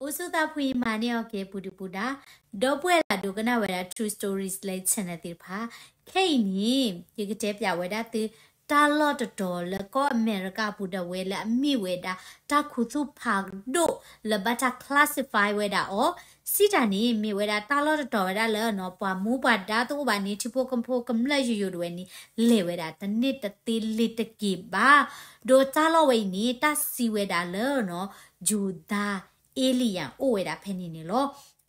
အိၣ်ဆူၣ်သးဖှံမၤန့ၢ်အီၤက့ၤပူၤဒုပူၤဒါ, ဒီပုၢ်ဝဲၢ်လၢအဒိကနၣ်ဝဲဒၣ် True Stories လၢ channel သ့ၣ်တဖၣ်, ခဲအံၤန့ၣ် ယကတဲပၠးဝဲဒၣ်သု တၢ်လီၢ်တတီၤလၢကီၢ်အမဲရကၤအပူၤဒၣ်ဝဲလၢအမ့ၢ်ဝဲဒၣ် တၢ်ခူသူၣ်ဖးဒိၣ်လၢဘၣ်တၢ် classify ဝဲဒၣ်အီၤ, စံးတၢ်န့ၣ် မ့ၢ်ဝဲဒၣ်တၢ်လီၢ်တတီၤဝဲဒၣ်လၢနီၤ ပှၤမူပှၤဒါတအိၣ်ဘၣ်န့ၣ် ထံဖိကီၢ်ဖိကမျၢၢ်ယိယိဒၣ်ဝဲန့ၣ် လဲၤဝဲဒၣ်တန့ၢ်တသ့လ့ၤတက့ၤဘၣ်. ဒီးတၢ်လီၢ်ဝဲအံၤန့ၣ် တၢ်စံးဝဲဒၣ်လၢနီၤ Jodha alien အိၣ်ဝဲဒၣ်ဖဲန့ၣ်န့ၣ်လီၤ.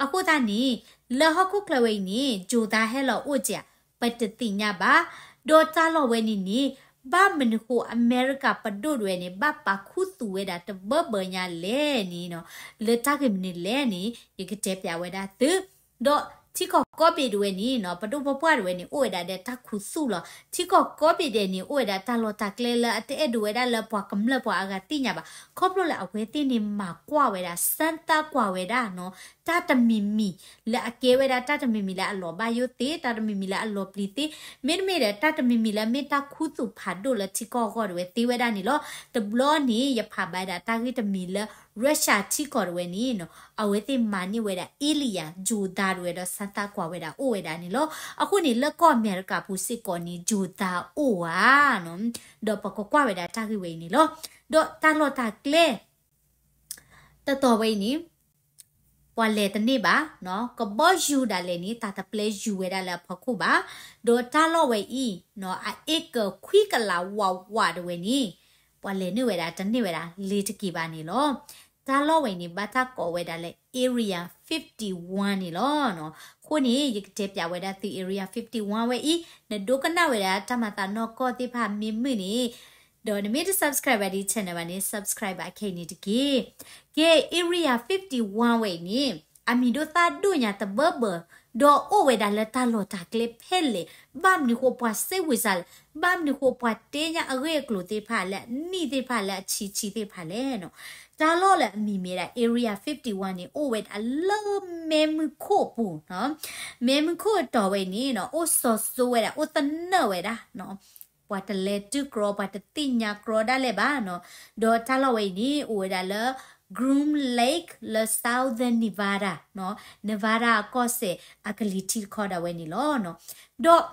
အဃိသတးန့ၣ် လၢဟီၣ်ခိၣ်ချၢဝဲအံၤန့ၣ် Jodha ဟဲလီၤအိၣ်ကဲး ပတသ့ၣ်ညါဘၣ်. ဒီးတၢ်လီၢ်ဝဲန့ၣ်န့ၣ် ဘၣ်မနုၤဃိအမဲရကၤပဒိၣ်ဒၣ်ဝဲန့ၣ် ဘၣ်ပာ်ခူသူၣ်ဝဲဒၣ်တဘၢဘၢညါလဲၣ်န့ၣ်နီၤ, လၢတၢ်ဂ့ၢ်မနုၤလဲၣ်န့ၣ် ယကတဲပၠးဝဲဒၣ်သု ဒီးထံကီၢ်ကိးဘ့ၣ်ဒၣ်ဝဲန့ၣ်နီၤ ပဒိၣ်ပပှၢ်ဒၣ်ဝဲန့ၣ် အိၣ်ဝဲဒၣ်ဒီးတၢ်ခူသူၣ်လီၤ. ထံကီၢ်ကိးဘ့ၣ်ဒၣ်န့ၣ် အိၣ်ဝဲဒၣ်တၢ်လီၢ်တၢ်ကျဲလၢအတအဲၣ်ဒိးဝဲဒၣ်လၢပှၤကမျၢၢ်ပှၤအဂၤသ့ၣ်ညါဘၣ်. ခီဖျိလၢအဝဲသ့ၣ်န့ၣ် မၤကွၢ်ဝဲဒၣ် စမ်းသပ်ကွၢ်ဝဲဒၣ်နီၤ တၢ်တမံၤမံၤလၢအကဲဝဲဒၣ် တၢ်တမံၤမံၤလၢအလီၤဘၣ်ယိၣ်သ့, တၢ်တမံၤမံၤလၢအလီၤပျံၤသ့, မ့တမ့ၢ်ဒီး တၢ်တမံၤမံၤလၢအမ့ၢ်တၢ်ခူသူၣ်ဖးဒိၣ်လၢထံကီၢ်အဂီၢ်ဒၣ်ဝဲသ့ဝဲဒၣ်န့ၣ်လီၤ. တဘျီန့ၣ် ယဖးဘၣ်ဒၣ်တၢ်ဂ့ၢ်တမံၤလၢ Russia ထံကီၢ်ဒၣ်ဝဲန့ၣ်နီၤ အဝဲသ့ၣ်မၤန့ၢ်ဝဲဒၣ် alien Jodha ဒၣ်ဝဲဒီး စမ်းသပ်ကွၢ်ဝဲဒၣ်အိၣ်ဝဲဒၣ်န့ၣ်လီၤ. အဃိန့ၣ် လၢကီၢ်အမဲရကၤပူၤစ့ၢ်ကီးန့ၣ် Jodha အိၣ်ဧါနီၤ, ဒီးပကကွၢ်ဝဲဒၣ်တၢ်ဂ့ၢ်ဝဲအံၤန့ၣ်လီၤ. ဒီးတၢ်လီၢ်တၢ်ကျဲ တတီၤဝဲအံၤန့ၣ် ပှၤလဲၤတန့ၢ်ဘၣ်နီၤ, ကဘီယူၤဒၣ်လဲာ်န့ၣ် တၢ်တပျဲယူၤဝဲဒၣ်လၢအဖီခိၣ်ဘၣ်. ဒီးတၢ်လီၢ်ဝဲအံၤနီၤ အအ့ကၢၤခွံကလးဝးဝးဒၣ်ဝဲန့ၣ် ပှၤလဲၤနုာ်ဝဲဒၣ်တန့ၢ်ဝဲဒၣ်လ့ၤတက့ၤဘၣ်န့ၣ်လီၤ. တၢ်လီၢ်ဝဲအံၤန့ၣ် ဘၣ်တၢ်ကိးဝဲဒၣ်လၢ Area fifty-one န့ၣ်လီၤ. အဃိန့ၣ် ယကတဲပၠးဝဲဒၣ်သု Area fifty-one ဝဲအံၤ နဒိကနၣ်ဝဲဒၣ်တၢ်မၤသးနီၢ်ကီၢ်သ့ၣ်တဖၣ်မ့ၢ်မုာ်န့ၣ် ဒီးနမ့ၢ်တ subscribe ဘၣ်ဒ် channel ဘၣ်န့ၣ် subscribe ဘၣ်ခဲအံၤန့ၣ်တက့ၢ်. ကဲ Area fifty-one ဝဲအံၤန့ၣ် အမံၤဒိၣ်သၣ်ဒိၣ်ညါတဘၢဘၢ, ဒီးအိၣ်ဝဲဒၣ်လၢတၢ်လီၢ်တၢ်ကျဲဖဲလဲၣ်, ဘၣ်မနုၤဃိပှၤစ့ဝံစၢလဲၣ်, ဘၣ်မနုၤဃိပှၤတ့ညါအဂ့ၢ်အကျိၤသ့ၣ်တဖၣ်လၢအနံၣ်သ့ၣ်တဖၣ်လၢအဆံးဆံးသ့ၣ်တဖၣ်လဲၣ်နီၤ. တၢ်လီၢ်လၢအမံၤမ့ၢ်ဒၣ် Area fifty-one န့ၣ် အိၣ်ဝဲဒၣ်လၢမဲမုၢ်ခိၣ်ပူၤနီၤ. မဲမုၢ်ခိၣ်အတီၤဝဲအံၤန့ၣ်နီၤ အိၣ်စီၤစိဝဲဒၣ် အိၣ်သနၢၣ်ဝဲဒၣ်နီၤ. ပှၤတလဲၤတုၤကြီ ပှၤတသ့ၣ်ညါကြီဒၣ်လဲာ်ဘၣ်နီၤ. ဒီးတၢ်လီၢ်ဝဲအံၤန့ၣ် အိၣ်ဝဲဒၣ်လၢ Groom Lake လၢ Southern Nevada နီၤ, Nevada အကီၢ်စဲၣ်အကလံၤထံးတခီဒၣ်ဝဲန့ၣ်လီၤနီၤ. ဒီး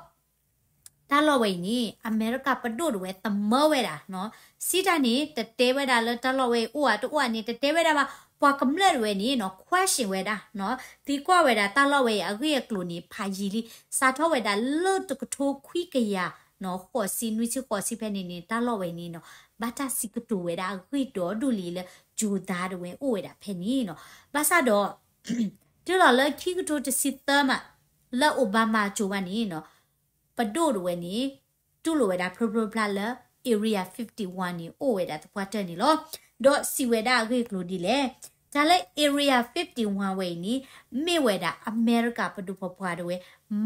တၢ်လီၢ်ဝဲအံၤန့ၣ် အမဲရကၤပဒိၣ်ဒၣ်ဝဲသမၢဝဲဒၣ်နီၤ. စံးတၢ်န့ၣ် တတဲဝဲဒၣ်လၢတၢ်လီၢ်ဝဲအံၤအိၣ်ဧါတအိၣ်ဧါန့ၣ် တတဲဝဲဒၣ်ဘၣ်. ပှၤကမျၢၢ်ဒၣ်ဝဲန့ၣ်နီၤ question ဝဲဒၣ်နီၤ, သံကွၢ်ဝဲဒၣ်တၢ်လီၢ်ဝဲအံၤအဂ့ၢ်အကျိၤန့ၣ် ဖးယံာ်လံ. စးထီၣ်ဝဲဒၣ်လၢတကထိခွံကယၤနီၤ ဃိးဆံ နွံဆံဃိးဆံဖဲန့ၣ်န့ၣ် တၢ်လီၢ်ဝဲန့ၣ်နီၤ ဘၣ်တၢ်စံးကတိၤဝဲဒၣ်အဂ့ၢ်ဒီဒူၣ်လံလၢ Jodha ဒၣ်ဝဲအိၣ်ဝဲဒၣ်ဖဲန့ၣ်နီၤ. ဘၣ်ဆၣ်ဒီး တုၤလီၤလၢခံကထိတဆံသၢမး လၢ Obama အစိၤဘၣ်န့ၣ်နီၤ ပဒိၣ်ဒၣ်ဝဲန့ၣ် တူၢ်လိာ်ဝဲဒၣ်ဖျိဖျိဖျါလၢ Area fifty-one န့ၣ် အိၣ်ဝဲဒၣ်သပှၢ်တၢၢ်န့ၣ်လီၤ. ဒီးစံးဝဲဒၣ်အဂ့ၢ်အကျိၤဒ်လဲၣ်. တၢ်လၢ Area fifty-one ဝဲအံၤန့ၣ် မ့ၢ်ဝဲဒၣ်အမဲရကၤပဒိၣ်ပပှၢ်ဒၣ်ဝဲ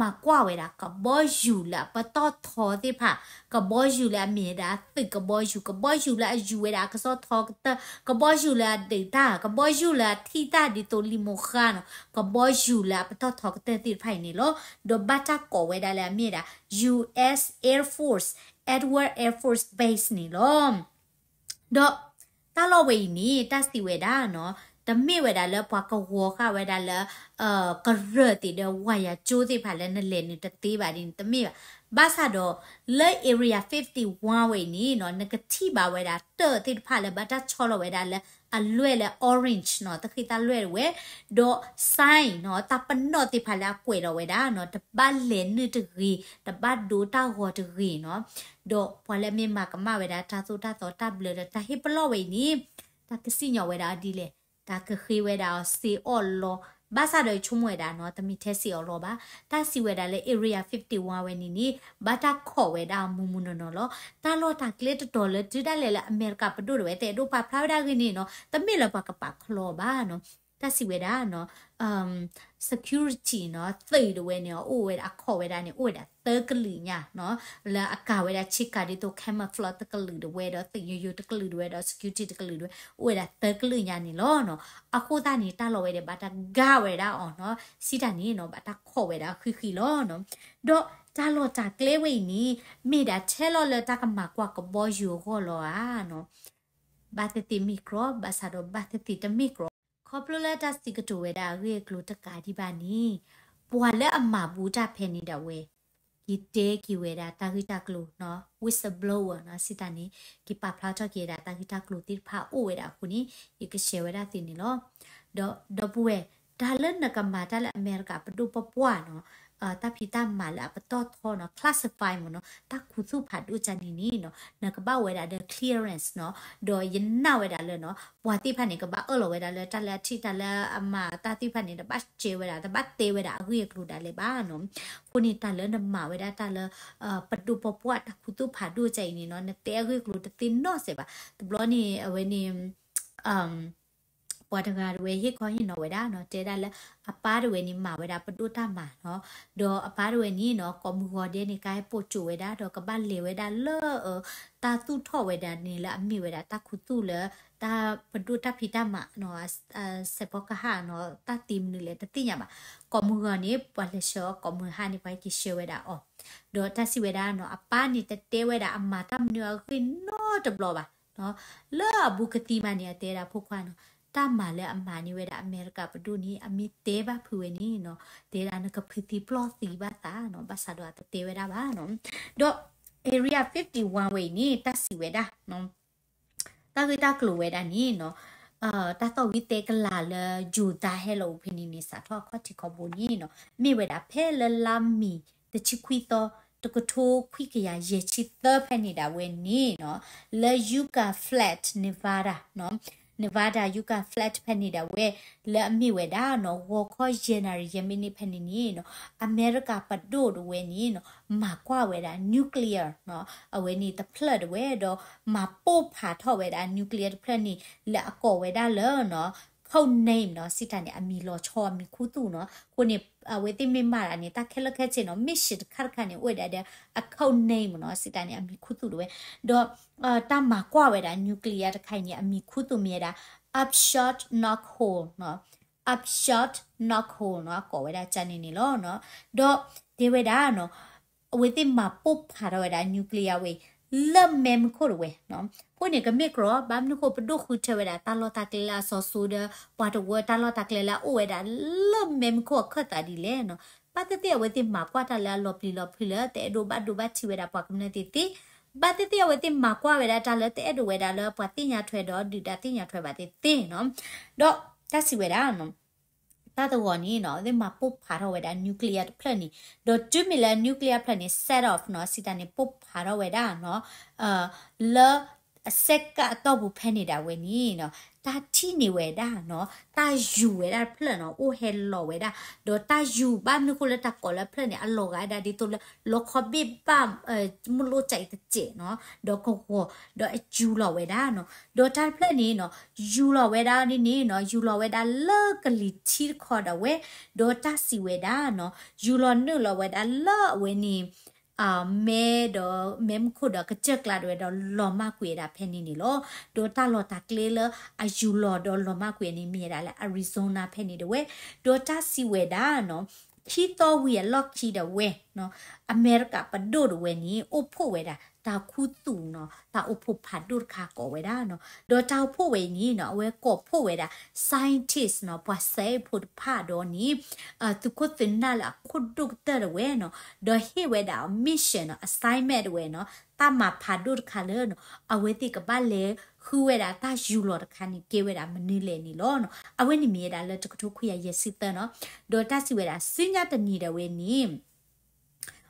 မၤကွၢ်ဝဲဒၣ်ကဘီယူၤလၢအပတီၢ်ထီသ့ၣ်တဖၣ်, ကဘီယူၤလၢအမ့ၢ်ဝဲဒၣ်သုးကဘီယူၤ, ကဘီယူၤလၢအယူၤဝဲဒၣ်အကစီၣ်ထီကတၢၢ်, ကဘီယူၤလၢအဒုးတၢ်, ကဘီယူၤလၢအထံၣ်တၢ်ဒ်သိးလံာ်မိၢ်ဃါနီၤ, ကဘီယူၤလၢအပတီၢ်ထီကတၢၢ်သ့ၣ်တဖၣ်အံၤန့ၣ်လီၤ. ဒီးဘၣ်တၢ်ကိးဝဲဒၣ်လၢအမ့ၢ်ဝဲဒၣ် U S Air Force, Edwards Air Force Base န့ၣ်လီၤ. ဒီးတၢ်လီၢ်ဝဲအံၤန့ၣ် တၢ်စံးဝဲဒၣ်နီၤ, တမ့ၢ်ဝဲဒၣ်လၢပှၤကဝီၤဃာ်ဝဲဒၣ်လၢ ကရၢၢ်သ့ၣ်ဒီးဝါယၤကၠိသ့ၣ်တဖၣ်လၢနလဲၤနုာ်တသ့ဘၣ်ဒ်န့ၣ် တမ့ၢ်ဘၣ်. ဘၣ်ဆၣ်ဒီး လၢ Area fifty-one ဝဲအံၤန့ၣ်နီၤ နကထံၣ်ဘၣ်ဝဲဒၣ်တၢၢ်သ့ၣ်တဖၣ်လၢဘၣ်တၢ်ဆီလီၤဝဲဒၣ်လၢအလွဲၢ်လၢ orange နီၤ, သဃ့တၢ်လွဲၢ်တဝဲ, ဒီး sign နီၤ, တၢ်ပနီၣ်သ့ၣ်တဖၣ်လၢအကွဲးလီၤဝဲဒၣ်နီၤ, တဘၣ်လဲၤနုာ်တဂ့ၤ, တဘၣ်ဒိတၢ်ဂီၤတဂ့ၤနီၤ. ဒီးပှၤလၢအမ့ၢ်မၤကမၣ်ဝဲဒၣ်တၢ်သိၣ်တၢ်သီတၢ်ဘျၢဒီးတၢ်ဟ့ၣ်ပလီၢ်ဝဲအံၤန့ၣ် တၢ်ကစံၣ်ညီၣ်ဝဲဒၣ်အီၤဒ်လဲၣ်, တၢ်ကဃ့ဝဲဒၣ်အီၤစ့အီၣ်လီၤ. ဘၣ်ဆၣ်ဒီးယဆိကမိၣ်ဝဲဒၣ်နီၤ, တမ့ၢ်ထဲစ့အီၣ်လီၤဘၣ်. တၢ်စံးဝဲဒၣ်လၢ Area fifty-one ဝဲန့ၣ်န့ၣ် ဘၣ်တၢ်ခိးဝဲဒၣ်မူမူနီၢ်နီၢ်လီၤ. တၢ်လီၢ်တၢ်ကျဲတတီၤလၢတုၤဒၣ်လဲာ်လၢအမဲရကၤပဒိၣ်ဒၣ်ဝဲ တအဲၣ်ဒိးပာ်ဖျါဝဲဒၣ်အဂ့ၢ်န့ၣ်နီၤ, တမ့ၢ်လၢပှၤကပာ်ချီဘၣ်နီၤ. တၢ်စံးဝဲဒၣ်နီၤ security နီၤ, သုးဒၣ်ဝဲန့ၣ် အိၣ်ဝဲဒၣ် အခိးဝဲဒၣ်န့ၣ် အိၣ်ဝဲဒၣ်သၢကလုာ်ညါနီၤ, လၢအကၤဝဲဒၣ်ဆ့ကၤဒ်သိး camouflage တကလုာ်ဒၣ်ဝဲဒီး သုးယိယိတကလုာ်ဒၣ်ဝဲဒီး security တကလုာ်ဒၣ်ဝဲ အိၣ်ဝဲဒၣ်သၢကလုာ်ညါန့ၣ်လီၤနီၤ. အဃိသတးန့ၣ် တၢ်လီၢ်ဝဲဒၣ်ဘၣ်တၢ်ကၤဝဲဒၣ်အီၤနီၤ, စံးတၢ်န့ၣ်နီၤ ဘၣ်တၢ်ခိးဝဲဒၣ်ဃံးဃံးလီၤနီၤ. ဒီးတၢ်လီၢ်တၢ်ကျဲဝဲအံၤန့ၣ် မ့ၢ်ဒၣ်ထဲလီၤလၢတၢ်ကမၤကွၢ်ကဘီယူၤအဂီၢ်လီၤဧါနီၤ. ဘၣ်သ့ၣ်သ့ၣ်မ့ၢ်ကြီ, ဘၣ်ဆၣ်ဒီးဘၣ်သ့ၣ်သ့ၣ်တမ့ၢ်ကြီ. ခီဖျိလၢတၢ်စံးကတိၤဝဲဒၣ်အဂ့ၢ်အကျိၤတကးဒံးဘၣ်န့ၣ်, ပှၤလၢအမၤဘူးတၢ်ဖဲန့ၣ်ဒၣ်ဝဲ, က့ၤတဲက့ၤဝဲဒၣ်တၢ်ဂ့ၢ်တၢ်ကျိၤနီၤ, whistleblower နီၤ, စံးတၢ်န့ၣ် က့ၤပာ်ဖျါထီၣ်က့ၤဝဲဒၣ်တၢ်ဂ့ၢ်တၢ်ကျိၤသ့ၣ်တဖၣ်အိၣ်ဝဲဒၣ်အဃိန့ၣ် ယကshareဝဲဒၣ်သုန့ၣ်လီၤ. ဒီး ဒီပုၢ်ဝဲၢ်, တၢ်လၢနကမၤတၢ်လၢအမဲရကၤပဒိၣ်ပပှၢ်နီၤ, တၢ်ဖံးတၢ်မၤလၢအပတီၢ်ထီနီၤ, classify မ့ၢ်နီၤ, တၢ်ခူသူၣ်ဖးဒိၣ်ကန့ၣ်န့ၣ်နီၤ, နကဘၣ်ဝဲဒၣ်ဒီး clearance နီၤ, ဒီးယနာ်ဝဲဒၣ်လၢနီၤ, ပှၤသ့ၣ်တဖၣ်န့ၣ် ကဘၣ်အၢၣ်လီၤဝဲဒၣ်လၢတၢ်လၢအထံၣ်တၢ်လၢအမၤတၢ်သ့ၣ်တဖၣ်န့ၣ် တဘၣ်ရှဲဝဲဒၣ် တဘၣ်တဲဝဲဒၣ်အဂ့ၢ်အကျိၤဒၣ်လဲာ်ဘၣ်နီၤ. အဃိန့ၣ် တၢ်လၢနမၤဝဲဒၣ်တၢ်လၢ ပဒိၣ်ပပှၢ်တၢ်ခူသူၣ်ဖးဒိၣ်ကအံၤန့ၣ်နီၤ, နတဲအဂ့ၢ်အကျိၤတသ့နီတစဲးဘၣ်. တဘျီန့ၣ် အဝဲန့ၣ် ပှၤတဂၤတဝဲဟ့ၣ်ခီဟ့ၣ်နီၤဝဲဒၣ်နီၤ, တဲဒၣ်လၢအပၢ်တဝဲန့ၣ်မၤဝဲဒၣ်ပဒိၣ်တၢ်မၤနီၤ, ဒီးအပၢ်တဝဲန့ၣ်နီၤ, ကိးမုၢ်ဂီၤဒဲးန့ၣ် ကါဟဲပိာ်ကၠိဝဲဒၣ် ဒီးကဘၣ်လဲၤဝဲဒၣ်လၢ တၢ်သူၣ်ထီၣ်ဝဲဒၣ်န့ၣ်လၢအမ့ၢ်ဝဲဒၣ်တၢ်ခူသူၣ်လၢ တၢ်ပဒိၣ်တၢ်ဖံးတၢ်မၤနီၤ, စဲးဖီကဟၣ်နီၤ, တၢ်သ့မနုၤလဲၣ်တသ့ၣ်ညါဘၣ်. ကိးမုၢ်ဂီၤန့ၣ် ပှၤလဲၤဆှၢအီၤ, ကိးမုၢ်ဟါန့ၣ် ပှၤဟဲက့ၤဆှၢဝဲဒၣ်အီၤ, ဒီးတၢ်စံးဝဲဒၣ်နီၤ, အပၢ်န့ၣ်တတဲဝဲဒၣ် အမၤတၢ်မနုၤအဂ့ၢ်နီတဘျီဘၣ်. လၢအဘူးကသံမးန့ၣ် အတဲဒၣ်ဖိခွါနီၤ, တၢ်မၤလၢအမၤန့ၢ်ဝဲဒၣ်အမဲရကၤပဒိၣ်န့ၣ် အမ့ၢ်တဲဘၣ်ဖုးဝဲန့ၣ်နီၤ, တဲဒၣ်နကဖုးသံပျီၢ်သံဘၣ်သးနီၤ, ဘၣ်ဆၣ်ဒီးအတတဲဝဲဒၣ်ဘၣ်နီၤ. ဒီး Area fifty-one ဝဲအံၤန့ၣ် တၢ်စံးဝဲဒၣ် တၢ်ဂ့ၢ်တၢ်ကျိၤဝဲဒၣ်န့ၣ်နီၤ, တၢ်သီၣ်ဝံၤသဲကလၤလၢ ယိၤသးဟဲလီၤအိၣ်ဖဲန့ၣ်န့ၣ် စးထီၣ်အခီၣ်ထံးခီဘိန့ၣ်နီၤ, မ့ၢ်ဝဲဒၣ်ဖဲလၢလါမ့ၤ တဆံခွံသီ တကထိခွံကယၤယဲၢ်ဆံသၢဖဲန့ၣ်ဒၣ်ဝဲန့ၣ်နီၤ, လၢ Yucca Flats Nevada နီၤ, Nevada Yucca Flats ဖဲန့ၣ်ဒၣ်ဝဲ လၢအမ့ၢ်ဝဲဒၣ်နီၤ ဂီၤခီယဲၢ်နၣ်ရံၣ်ယဲၢ်မံးနံးဖဲန့ၣ်န့ၣ်နီၤ, အမဲရကၤပဒိၣ်တဝဲန့ၣ်နီၤ မၤကွၢ်ဝဲဒၣ် nuclear နီၤ, အဝဲန့ၣ်တဖျၢၣ်တဝဲ ဒီးမၤပိၢ်ဖးထီၣ်ဝဲဒၣ် nuclear တဖျၢၣ်န့ၣ် လၢအကိးဝဲဒၣ်လၢနီၤ code name နီၤ, စံးတၢ်န့ၣ် အမံၤလီၤဆီအမံၤခူသူၣ်နီၤ. အဃိန့ၣ် အဝဲသ့ၣ်မ့ၢ်မၤတၣ်န့ၣ် တၢ်ခဲလၢာ်ခဲဆ့နီၤ, mission တခါတခါန့ၣ် အိၣ်ဝဲဒၣ်ဒီး အ code name နီၤ, စံးတၢ်န့ၣ် အမံၤခူသူၣ်တဝဲ ဒီး တၢ်မၤကွၢ်ဝဲဒၣ် nuclear တခါအံၤန့ၣ် အမံၤခူသူၣ်မ့ၢ်ဝဲဒၣ် Upshur Knothole နီၤ, Upshur Knothole နီၤ, ကိးဝဲဒၣ်ကန့ၣ်န့ၣ်လီၤ. ဒီးတဲဝဲဒၣ်နီၤ အဝဲသ့ၣ်မၤပိၢ်ဖးထီၣ်ဝဲဒၣ် nuclear ဝဲအံၤ လၢမဲးမုၢ်ခိၣ်တဝဲနီၤ. အဃိန့ၣ် ကမ့ၢ်ကြီ ဘၣ်မနုၤဃိပဒိၣ်ဃုထၢဝဲဒၣ်တၢ်လီၢ်တၢ်ကျဲလၢအစီၤစိဒီး ပှၤတဝၢတၢ်လီၢ်တၢ်ကျဲလၢအအိၣ်ဝဲဒၣ်လၢမဲးမုၢ်ခိၣ်အခၢၣ်သးဒ်လဲၣ်နီၤ. ဘၣ်သ့ၣ်သ့ၣ်အဝဲသ့ၣ်မၤကွၢ်တၢ်လၢအလီၤပျံၤလီၤဖုးလၢ တအဲၣ်ဒိးဘၣ်ဒိဘၣ်ထံးဝဲဒၣ်ပှၤကမျၢၢ်သ့ၣ်သ့ၣ်, ဘၣ်သ့ၣ်သ့ၣ်အဝဲသ့ၣ်မၤကွၢ်ဝဲဒၣ်တၢ်လၢတအဲၣ်ဒိးဝဲဒၣ်လၢပှၤသ့ၣ်ညါထွဲဒီးဒုၣ်ဒါသ့ၣ်ညါထွဲဘၣ်သ့ၣ်သ့ၣ်နီၤ. ဒီးတၢ်စံးဝဲဒၣ် တၢ်တဂီၤန့ၣ်နီၤ အဝဲသ့ၣ်မၤပိၢ်ဖးထီၣ်ဝဲဒၣ် nuclear တဖျၢၣ်န့ၣ်, ဒီးတုၤမ့ၢ်လၢ nuclear ဖျၢၣ်န့ၣ် set off နီၤ စံးတၢ်န့ၣ် ပိၢ်ဖးထီၣ်ဝဲဒၣ်နီၤ လၢ အစဲးကးအတီၢ်ပူၤဖဲန့ၣ်ဒၣ်ဝဲန့ၣ်နီၤ တၢ်ထံၣ်န့ၢ်ဝဲဒၣ်နီၤ တၢ်ယူၤဝဲဒၣ်တဖျၢၣ်နီၤ အိၣ်ဟဲလီၤဝဲဒၣ်, ဒီးတၢ်ယူၤဘၣ်မနုၤဃိလၢတၢ်ကိးလၢဖျၢၣ်န့ၣ် အလီၤဂာ်ဝဲဒၣ်ဒ်သိးလၢ လီခီဘ့ၣ်ဘၣ် မုၢ်လိၣ်ကၠးအံၤတစဲးနီၤ ဒီးကဝီၤ ဒီးအယူၤလီၤဝဲဒၣ်နီၤ, ဒီးတၢ်တဖျၢၣ်န့ၣ်နီၤ ယူၤလီၤဝဲဒၣ်န့ၣ်နီၤ ယူၤလီၤဝဲဒၣ်လၢကလံၤထံတခီဒၣ်ဝဲ, ဒီးတၢ်စံးဝဲဒၣ်နီၤ ယူၤလီၤနုာ်လီၤဝဲဒၣ်လၢအဝဲန့ၣ် မဲဒီး မဲးမုၢ်ခိၣ်ဒီးကစၢၢ်ကျါဒၣ်ဝဲဒီးလီၤမၢ်ကွံာ်ဝဲဒၣ်ဖဲန့ၣ်န့ၣ်လီၤ. ဒီးတၢ်လီၢ်တၢ်ကျဲလၢအယူၤလီၤဒီးလီၤမၢ်ကွံာ်န့ၣ် မ့ၢ်ဝဲဒၣ်လၢ Arizona ဖဲန့ၣ်ဒၣ်ဝဲ, ဒီးတၢ်စံးဝဲဒၣ်နီၤ ခံသီဝံၤအလီၢ်ခံဒၣ်ဝဲ အမဲရကၤပဒိၣ်ဒၣ်ဝဲန့ၣ် အိၣ်ဖှိၣ်ဝဲဒၣ် တၢ်ခူသူၣ်နီၤ တၢ်အိၣ်ဖှိၣ်ဖးဒိၣ်တခါကိးဝဲဒၣ်နီၤ, ဒီးတၢ်အိၣ်ဖှိၣ်ဝဲအံၤန့ၣ်နီၤ အဝဲကိးဖှိၣ်ဝဲဒၣ် scientist နီၤ ပှၤစဲးဖိတဖၣ်ဒီးန့ၣ် သုးခိၣ်သုးနၢ်လၢအခိၣ်ဒိၣ်ကတၢၢ်ဒၣ်ဝဲနီၤ, ဒီးဟ့ၣ်ဝဲဒၣ်အီၤ mission နီၤ assignment ဒၣ်ဝဲနီၤ တၢ်မၤဖးဒိၣ်တခါလၢနီၤ အဝဲသ့ၣ်ကဘၣ်လဲၤဃုဝဲဒၣ်တၢ်ယူၤလီၤတခါန့ၣ် ကဲဝဲဒၣ်မနုၤလဲၣ်န့ၣ်လီၤ. အဝဲန့ၣ်မ့ၢ်ဝဲဒၣ်လၢတကထိခွံကယၤယဲၢ်ဆံသၢနီၤ, ဒီးတၢ်စံးဝဲဒၣ် ဆူညါတနံၤဒၣ်ဝဲန့ၣ်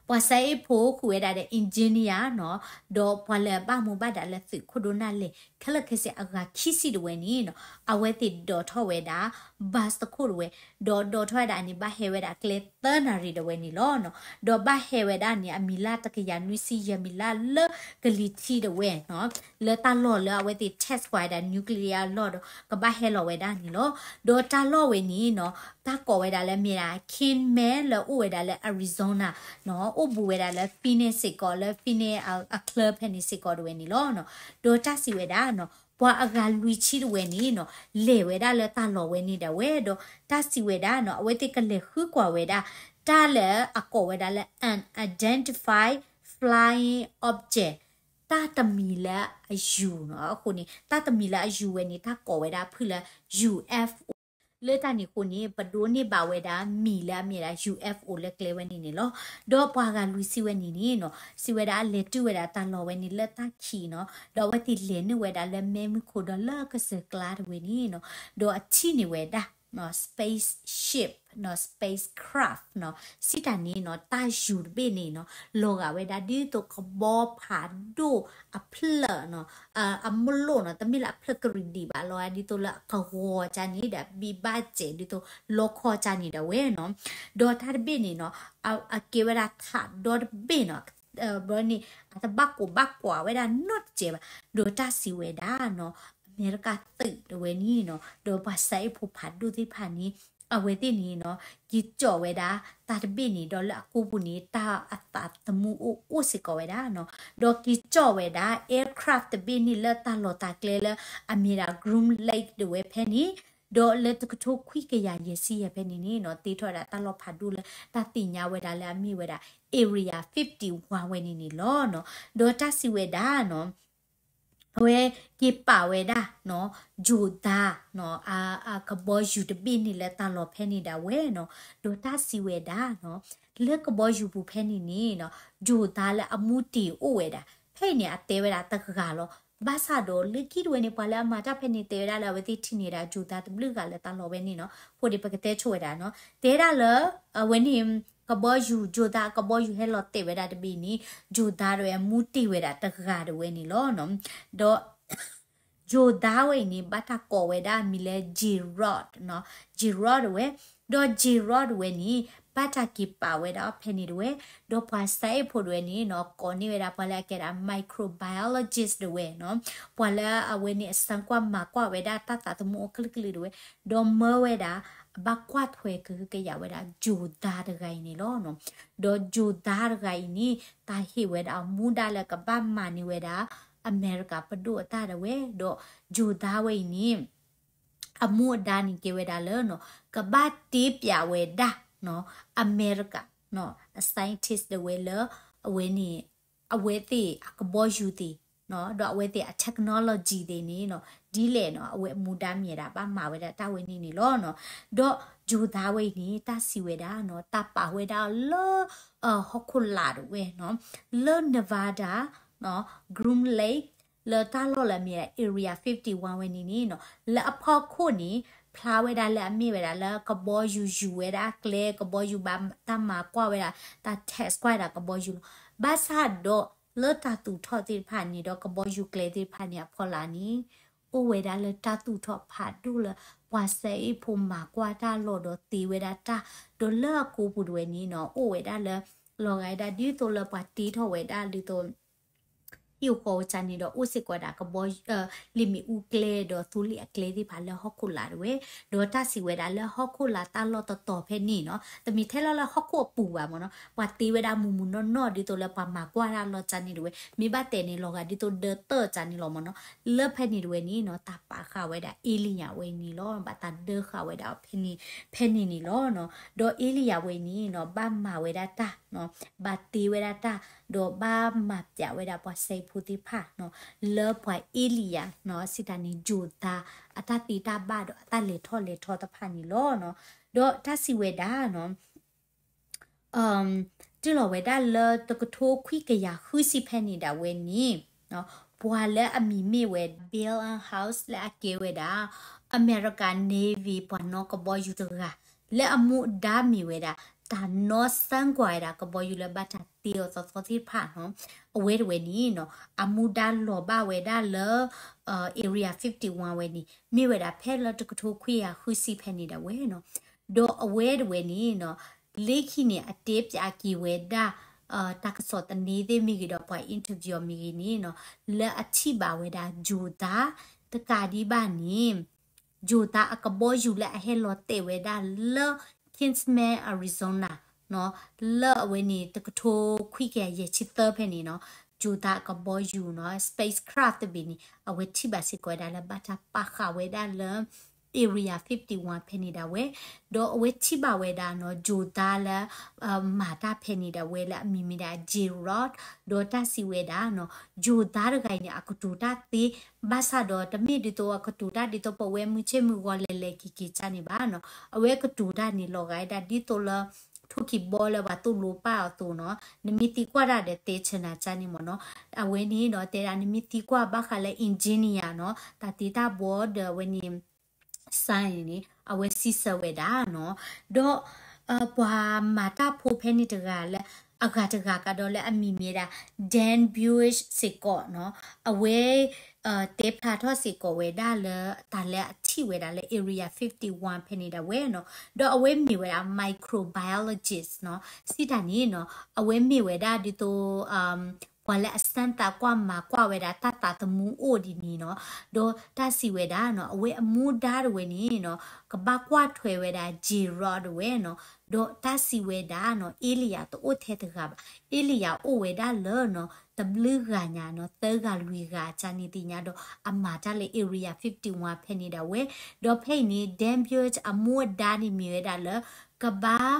ပှၤစဲးဖိဃုာ်ဝဲဒၣ်ဒီး engineer နီၤ, ဒီးပှၤလၢအဘၣ်မူဘၣ်ဒါလၢသုးခိၣ်ဒိၣ်နၢ်လဲၣ် ခဲလၢာ်ခဲဆ့အဂၤခံဆံဒၣ်ဝဲန့ၣ်နီၤ, အဝဲသ့ၣ်ဒိးထီၣ်ဝဲဒၣ် bus တခိၣ်ဒၣ်ဝဲ, ဒီးဒိးထီၣ်ဝဲဒၣ်န့ၣ် ဘၣ်ဟဲဝဲဒၣ်ကျဲသၢနၣ်ရံၣ်ဒၣ်ဝဲန့ၣ်လီၤနီၤ, ဒီးဘၣ်ဟဲဝဲဒၣ်န့ၣ် အမံၤလၢတကယၤနွံဆံယဲၢ်မံၤလၢလၢကလံၤထံးဒၣ်ဝဲနီၤ လၢတၢ်လီၢ်လၢအဝဲသ့ၣ် test ကွၢ်ဝဲဒၣ် nuclear အလီၢ်ဒီး ကဘၣ်ဟဲလီၤဝဲဒၣ်န့ၣ်လီၤ. ဒီးတၢ်လီၢ်ဝဲန့ၣ်နီၤ တၢ်ကိးဝဲဒၣ်လၢမ့ၢ်ဒၣ် Kingman လၢအိၣ်ဝဲဒၣ်လၢ Arizona နီၤ, အိၣ်ဘူးဝဲဒၣ်လၢ Phoenix စ့ၢ်ကီး လၢ Phoenix အချၢဖဲန့ၣ်စ့ၢ်ကီးဒၣ်ဝဲန့ၣ်လီၤ. ဒီးတၢ်စံးဝဲဒၣ်နီၤ ပှၤအဂၤလွံၢ်ဆံဒၣ်ဝဲန့ၣ်နီၤ လဲၤဝဲဒၣ်လၢတၢ်လီၢ်ဝဲန့ၣ်ဒၣ်ဝဲဒီး တၢ်စံးဝဲဒၣ်နီၤ အဝဲသ့ၣ်ကလဲၤဃုကွၢ်ဝဲဒၣ် တၢ်လၢအကိးဝဲဒၣ်လၢ unidentified flying object တၢ်တမံၤလၢအယူၤနီၤ, အဃိန့ၣ် တၢ်တမံၤလၢအယူၤဝဲန့ၣ် တၢ်ကိးဝဲဒၣ်ဖုၣ်လၢ ယူၤ UFO လၢတၢ်န့ၣ်အဃိန့ၣ် ပဒိးန့ၢ်ဘၣ်ဝဲဒၣ်မံၤလၢအမ့ၢ်ဝဲဒၣ် ယူၣ်အၣ်အီၣ် လၢကျဲဝဲန့ၣ်န့ၣ်လီၤ. ဒီးပှၤဂၤလွံၢ်ဆံဝဲန့ၣ်န့ၣ်နီၤ စံးဝဲဒၣ်အလဲၤတုၤဝဲဒၣ်တၢ်လီၢ်ဝဲန့ၣ်လၢတၢ်ခံးနီၤ ဒီးအဝဲသ့ၣ်လဲၤနုာ်ဝဲဒၣ်လၢမ့ၢ်မုၢ်ခိၣ်ဒီးလၢကစၢၢ်ကျါတဝဲန့ၣ်နီၤ ဒီးအထံၣ်န့ၢ်ဝဲဒၣ် spaceship နီၤ spacecraft နီၤ စံးတၢ်န့ၣ်နီၤ တၢ်ယူၣ်တဘ့ၣ်န့ၣ်နီၤ လီၤဂာ်ဝဲဒၣ်ဒ်သိးကဘီဖးဒိၣ်အဖျၢၣ်နီၤ အမလိၣ်နီၤ တမ့ၢ်လၢအဖျၢၣ်ကရံၣ်ဒံးဘၣ် လီၤဂာ်ဒ်သိးလၢအကဝီၤကၢန့ၣ်ဒီး ဘံၣ်ဘၣ်စဲးဒ်သိးလီခီကၢန့ၣ်ဒၣ်ဝဲနီၤ ဒီးတၢ်တဘ့ၣ်န့ၣ်နီၤ အကဲဝဲဒၣ်ထးဒီတဘ့ၣ်နီၤ ဘျီန့ၣ် အတဘၣ်ကိးဘၣ်ကွၢ်ဝဲဒၣ်နီတစဲးဘၣ် ဒီးတၢ်စံးဝဲဒၣ်နီၤ အမဲရကၤသုးတဝဲန့ၣ်နီၤ ဒီးပှၤစဲအ့ၣ်ဖိဖးဒိၣ်သ့ၣ်တဖၣ်န့ၣ် အဝဲသ့ၣ်န့ၣ်နီၤ က့ၤကၠီၣ်ဝဲဒၣ်တၢ်တဘ့ၣ်န့ၣ် ဒီးလၢအကိပူၤန့ၣ် တၢ်အသးသမူအိၣ်အိၣ်စ့ၢ်ကီးဝဲဒၣ်နီၤ ဒီးက့ၤကၠီၣ်ဝဲဒၣ် aircraft တဘ့ၣ်န့ၣ် လၢတၢ်လီၢ်တၢ်ကျဲလၢအမ့ၢ်ဒၣ် Groom Lake တဝဲဖဲန့ၣ် ဒီးလၢတကထိခွံကယၤယဲၢ်ဆံယဲၢ်ဖဲန့ၣ်န့ၣ်နီၤ တ့ထီၣ်ဝဲဒၣ်တၢ်လီၢ်ဖးဒိၣ်လၢတၢ်သ့ၣ်ညါဝဲဒၣ်လၢအမ့ၢ်ဝဲဒၣ် Area fifty-one ဝဲန့ၣ်န့ၣ်လီၤနီၤ ဒီးတၢ်စံးဝဲဒၣ်နီၤ အဝဲက့ၤပာ်ဝဲဒၣ်နီၤ ယိၤသါနီၤ အကဘီယူၤတဘ့ၣ်န့ၣ်လၢတၢ်လီၢ်ဖဲန့ၣ်ဒၣ်ဝဲနီၤ ဒီးတၢ်စံးဝဲဒၣ်နီၤ လၢကဘီယူၤပူၤဖဲန့ၣ်န့ၣ်နီၤ ယိၤသါလၢအမူတ့ၢ်အိၣ်ဝဲဒၣ် ဖဲအံၤန့ၣ် အတဲဝဲဒၣ်တဂၤလီၤ ဘၣ်ဆၣ်ဒီးလၢခံတဝဲန့ၣ် ပှၤလၢအမၤတၢ်ဖဲန့ၣ် တဲဝဲဒၣ်လၢအဝဲသ့ၣ်ထံၣ်န့ၢ်ဒၣ် ယိၤသါတဘျုးဂၤလၢတၢ်လီၢ်ဝဲန့ၣ်နီၤ အဃိန့ၣ် ပကတဲဆိဝဲဒၣ်နီၤ တဲဒၣ်လၢ အဝဲန့ၣ် ကဘီယူၤ ယိၤသါအကဘီယူၤဟဲလီၤတဲာ်ဝဲဒၣ်တဘ့ၣ်န့ၣ် ယိၤသါတဝဲအမူတ့ၢ်ဝဲဒၣ်တဂၤတဝဲန့ၣ်လီၤနီၤ ဒီး ယိၤသါဝဲအံၤန့ၣ် ဘၣ်တၢ်ကိးဝဲဒၣ်မံၤလၢ Gerald နီၤ Gerald တဝဲ ဒီး Gerald တဝဲန့ၣ် ဘၣ်တၢ်က့ၤပာ်ဝဲဒၣ်အီၤဖဲန့ၣ်တဝဲ ဒီးပှၤစဲအ့ၣ်ဖိတဝဲန့ၣ်နီၤ ကိးန့ၢ်ဝဲဒၣ်ပှၤလၢအကဲဒၣ် microbiologist တဝဲနီၤ ပှၤလၢအဝဲန့ၣ်အစၢကွၢ်မၤကွၢ်ဝဲဒၣ်တၢ်သးသမူအီၤကလုာ်ကလုာ်တဝဲ ဒီးမၢဝဲဒၣ် အဘၣ်ကွၢ်ထွဲကဟုကယာ်ဝဲဒၣ် ယိၤသါတဂၤအံၤန့ၣ်လီၤနီၤ ဒီးယိၤသါတဂၤအံၤန့ၣ် တၢ်ဟ့ၣ်ဝဲဒၣ်အမူဒါလၢကဘၣ်မၤန့ၢ်ဝဲဒၣ် အမဲရကၤပဒိၣ်အတၢ်တဝဲ ဒီးယိၤသါဝဲအံၤန့ၣ် အမူအဒါန့ၣ်ကဲဝဲဒၣ်လၢနီၤ ကဘၣ်တ့ပျးဝဲဒၣ်နီၤ အမဲရကၤနီၤ အ scientist တဝဲလၢ အဝဲန့ၣ် အဝဲသ့ၣ်အကဘီယူၤသ့ၣ်နီၤ ဒီးအဝဲသ့ၣ်အ technology သ့ၣ်န့ၣ်နီၤ ဒ်လဲၣ်နီၤ အဝဲအမူဒါမ့ၢ်ဝဲဒၣ်ဘၣ်မၤဝဲဒၣ်တၢ်ဝဲန့ၣ်န့ၣ်လီၤနီၤ ဒီးယိၤသါဝဲအံၤန့ၣ် တၢ်စံးဝဲဒၣ်နီၤ တၢ်ပာ်ဝဲဒၣ်လၢ ဟီၣ်ခိၣ်လာ်တဝဲနီၤ လၢ Nevada နီၤ Groom Lake လၢတၢ်လီၢ်လၢအမ့ၢ်ဝဲဒၣ် Area fifty-one ဝဲန့ၣ်န့ၣ်နီၤ လၢအဖီခိၣ်န့ၣ် ဖျါဝဲဒၣ်လၢအမ့ၢ်ဝဲဒၣ်လၢကဘီယူၤယူၤဝဲဒၣ်အကျဲ ကဘီယူၤဘၣ်တၢ်မၤကွၢ်ဝဲဒၣ် တၢ် test ကွၢ်ဝဲဒၣ်ကဘီယူၤလီၤ. ဘၣ်ဆၣ်ဒီး လၢတၢ်သူၣ်ထီၣ်သ့ၣ်တဖၣ်န့ၣ်ဒီး ကဘီယူၤကျဲသ့ၣ်တဖၣ်န့ၣ်အဖီလာ်န့ၣ် အိၣ်ဝဲဒၣ်လၢတၢ်သူၣ်ထီၣ်ဖးဒိၣ်လၢ ပှၤစဲအ့ၣ်ဖိမၤကွၢ်တၢ်လီၢ်ဒီးသ့ဝဲဒၣ်တၢ် ဒီးလၢအကိပူၤတဝဲန့ၣ်နီၤ အိၣ်ဝဲဒၣ်လၢ လီၤဂာ်ဝဲဒၣ်ဒ်သိးလၢပှၤတ့ထီၣ်ဝဲဒၣ်ဒ်သိး ဟံၣ်ဃီကၢန့ၣ်ဒီး အိၣ်စ့ၢ်ကီးဝဲဒၣ်ကဘီ လ့ၣ်မ့ၣ်အူကျဲဒီးသိလ့ၣ်အကျဲသ့ၣ်တဖၣ်လၢဟီၣ်ခိၣ်လာ်တဝဲ, ဒီးတၢ်စံးဝဲဒၣ်လၢဟီၣ်ခိၣ်လာ်တၢ်လီၢ်တတီၤဖဲန့ၣ်နီၤ, တမ့ၢ်ထဲလၢလၢဟီၣ်ခိၣ်အပူၤဘၣ်မ့ၢ်နီၤ, ပှၤတ့ဝဲဒၣ်မုၢ်မုၢ်နီၢ်နီၢ်ဒ်သိးလၢပှၤမၤကွၢ်တၢ်လီၢ်ကၢန့ၣ်တဝဲ, မ့ၢ်ဘၣ်တဲန့ၣ်လီၤဂာ်ဒ်သိးဒၢတၢၢ်ကၢန့ၣ်လီၤမ့ၢ်နီၤ, လၢဖဲန့ၣ်တဝဲန့ၣ်နီၤ တၢ်ပာ်ဃာ်ဝဲဒၣ် alien ဝဲန့ၣ်လီၤ, ဘၣ်တၢ်ဒၢဃာ်ဝဲဒၣ်ဖဲန့ၣ် ဖဲန့ၣ်န့ၣ်လီၤနီၤ, ဒီး alien ဝဲန့ၣ်နီၤ ဘၣ်မၤဝဲဒၣ်တၢ် ဘၣ်တ့ဝဲဒၣ်တၢ်, ဒီးဘၣ်မၤပျးဝဲဒၣ်ပှၤစဲအ့ၣ်ဖိသ့ၣ်တဖၣ်နီၤ, လၢပှၤ alien နီၤ စံးတၢ်န့ၣ် ယိၤသါ အတၢ်သ့တၢ်ဘၣ်ဒီးအတၢ်လဲၤထီၣ်လဲၤထီတဖၣ်န့ၣ်လီၤနီၤ, ဒီးတၢ်စံးဝဲဒၣ်နီၤ တုၤလီၤဝဲဒၣ်လၢတကထိခွံကယၤဃုဆံဖဲန့ၣ်ဒၣ်ဝဲန့ၣ်, ပှၤလၢအမံၤမ့ၢ်ဝဲ Bill House လၢအကဲဝဲဒၣ် အမဲရကၤ Navy ပှၤနီၣ်ကဘီယူၤတဂၤ လၢအမူဒါမ့ၢ်ဝဲဒၣ် တၢ်နီၣ်စၢကွၢ်ဝဲဒၣ်ကဘီယူၤလၢဘၣ်တၢ်တ့အီၤသီသီသ့ၣ်တဖၣ်နီၤ, အဝဲတဝဲန့ၣ်နီၤ အမူဒါလီၤဘၣ်ဝဲဒၣ်လၢ Area fifty-one ဝဲန့ၣ် မ့ၢ်ဝဲဒၣ်ဖဲလၢတကထိခွံကယၤဃုဆံဖဲန့ၣ်ဒၣ်ဝဲနီၤ, ဒီးအဝဲတဝဲန့ၣ်နီၤ လၢခံန့ၣ်အတဲပျးက့ၤဝဲဒၣ် တၢ်ကစီၣ်သန့သ့ၣ်မ့ၢ်ဂ့ၤဒီးပှၤ interview မ့ၢ်ဂ့ၤန့ၣ်နီၤ, လၢအထံၣ်ဘၣ်ဝဲဒၣ် ယိၤသါ တကးဒံးဘၣ်န့ၣ် ယိၤသါအကဘီယူၤလၢအဟဲလီၤတဲာ်ဝဲဒၣ်လၢ Kinsman Arizona နီၤ, လၢအဝဲန့ၣ်တကထိခွံကယၤယဲၢ်ဆံသၢဖဲန့ၣ်နီၤ, ယိၤသါအကဘီယူၤနီၤ spacecraft တဘ့ၣ်န့ၣ် အဝဲထံၣ်ဘၣ်စ့ၢ်ကီးဝဲဒၣ်လၢဘၣ်တၢ်ပာ်ဃာ်ဝဲဒၣ်လၢ Area fifty-one ဖဲန့ၣ်ဒၣ်ဝဲ, ဒီးအဝဲထံၣ်ဘၣ်ဝဲဒၣ်နီၤ ယိၤသါလၢ မၤတၢ်ဖဲန့ၣ်ဒၣ်ဝဲလၢအမံၤမ့ၢ်ဒၣ် J-Rod, ဒီးတၢ်စံးဝဲဒၣ်နီၤ ယိၤသါတဂၤအံၤန့ၣ် အကတိၤတၢ်သ့, ဘၣ်ဆၣ်ဒီးတမ့ၢ်ဒ်သိးအကတိၤတၢ်ဒ်သိးပဝဲမုၢ်ဆ့ၣ်မုၢ်ဂီၤလဲၤလဲၤက့ၤက့ၤကၢ်န့ၣ်ဘၣ်နီၤ, အဝဲကတိၤတၢ်န့ၣ်လီၤဂာ်ဝဲဒၣ်ဒ်သိးလၢ ထိၣ်ကံၢ်ဘီလၢပှၤသိၣ်လိပာ်အီၤအသိးနီၤ, နမ့ၢ်သံကွၢ်တၢ်ဒီးတဲဆၢနၤကၢ်န့ၣ်မ့ၢ်နီၤ, အဝဲန့ၣ်ဒီးတဲဒၣ်နမ့ၢ်သံကွၢ်ဘၣ်ဃးလၢ engineer နီၤ, တၢ်သ့တၢ်ဘီဒီးအဝဲန့ၣ် sign န့ၣ် အဝဲစံးဆၢဝဲဒၣ်နီၤ, ဒီး ပှၤမၤတၢ်ဖိဖဲန့ၣ်တဂၤလၢ အဂၤတဂၤကဒီးလၢအမံၤမ့ၢ်ဒၣ် Dan Buis စ့ၢ်ကီးနီၤ, အဝဲ တဲဖျါထီၣ်စ့ၢ်ကီးဝဲဒၣ်လၢ တၢ်လၢအထံၣ်ဝဲဒၣ်လၢ Area fifty-one ဖဲန့ၣ်ဒၣ်ဝဲနီၤ, ဒီးအဝဲမ့ၢ်ဝဲဒၣ် microbiologist နီၤ, စံးတၢ်န့ၣ်နီၤ အဝဲမ့ၢ်ဝဲဒၣ်ဒ်သိး ပှၤလၢအ စမ်းသပ် ကွၢ်မၤကွၢ်ဝဲဒၣ်တၢ်သးသမူအိၣ်ဒ်န့ၣ်နီၤ, ဒီးတၢ်စံးဝဲဒၣ်နီၤ အဝဲအမူဒါတဝဲန့ၣ်နီၤ ကဘၣ်ကွၢ်ထွဲဝဲဒၣ် J-Rod တဝဲနီၤ, ဒီးတၢ်စံးဝဲဒၣ်နီၤ Elia တအိၣ်ထဲတဂၤဘၣ်, Elia အိၣ်ဝဲဒၣ်လၢနီၤ တဘျုးဂၤညါနီၤ သၢဂၤလွံၢ်ဂၤကၢ်န့ၣ်သ့ၣ်ညါဒီး အမၤတၢ်လၢ Area fifty-one ဖဲန့ၣ်ဒၣ်ဝဲ, ဒီးဖဲအံၤန့ၣ် Dan Buis အမူအဒါန့ၣ်မ့ၢ်ဝဲဒၣ်လၢ ကဘၣ်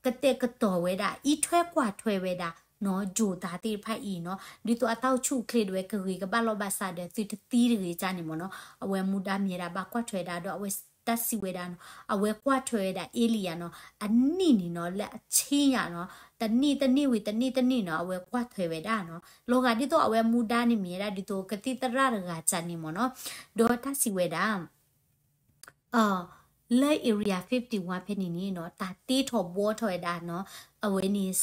ကတဲာ်ကတီၤဝဲဒၣ် အံးထွဲကွၢ်ထွဲဝဲဒၣ်နီၤ ယိၤသါသ့ၣ်တဖၣ်အံၤနီၤ, ဒ်သိးအတၢ်အိၣ်ဆူၣ်အိၣ်ချ့တဝဲ ကဂ့ၤကဘၣ်လီၤဘၣ်ဆၣ်ဒီး သုတသံတဂ့ၤကၢ်န့ၣ်မ့ၢ်နီၤ, အဝဲမူဒါမ့ၢ်ဝဲဒၣ်ဘၣ်ကွၢ်ထွဲဒၣ်ဒီး အဝဲတၢ်စံးဝဲဒၣ်နီၤ အဝဲကွၢ်ထွဲဝဲဒၣ် Elia နီၤ အနံၣ်န့ၣ်နီၤ လၢအဆံညါနီၤ တနံၣ်တနံၣ်ဝံၤတနံၣ်တနံၣ်နီၤ အဝဲကွၢ်ထွဲဝဲဒၣ်နီၤ, လီၤဂာ်ဒ်သိးအဝဲမူဒါန့ၣ်မ့ၢ်ဝဲဒၣ်ဒ်သိးကသံၣ်သရၣ်တဂၤကၢ်န့ၣ်မ့ၢ်နီၤ, ဒီးတၢ်စံးဝဲဒၣ် လၢ Area fifty-one ဖဲန့ၣ်န့ၣ်နီၤ တၢ်တ့ထီၣ်ဘှီထီၣ်ဝဲဒၣ်နီၤ အဝဲန့ၣ်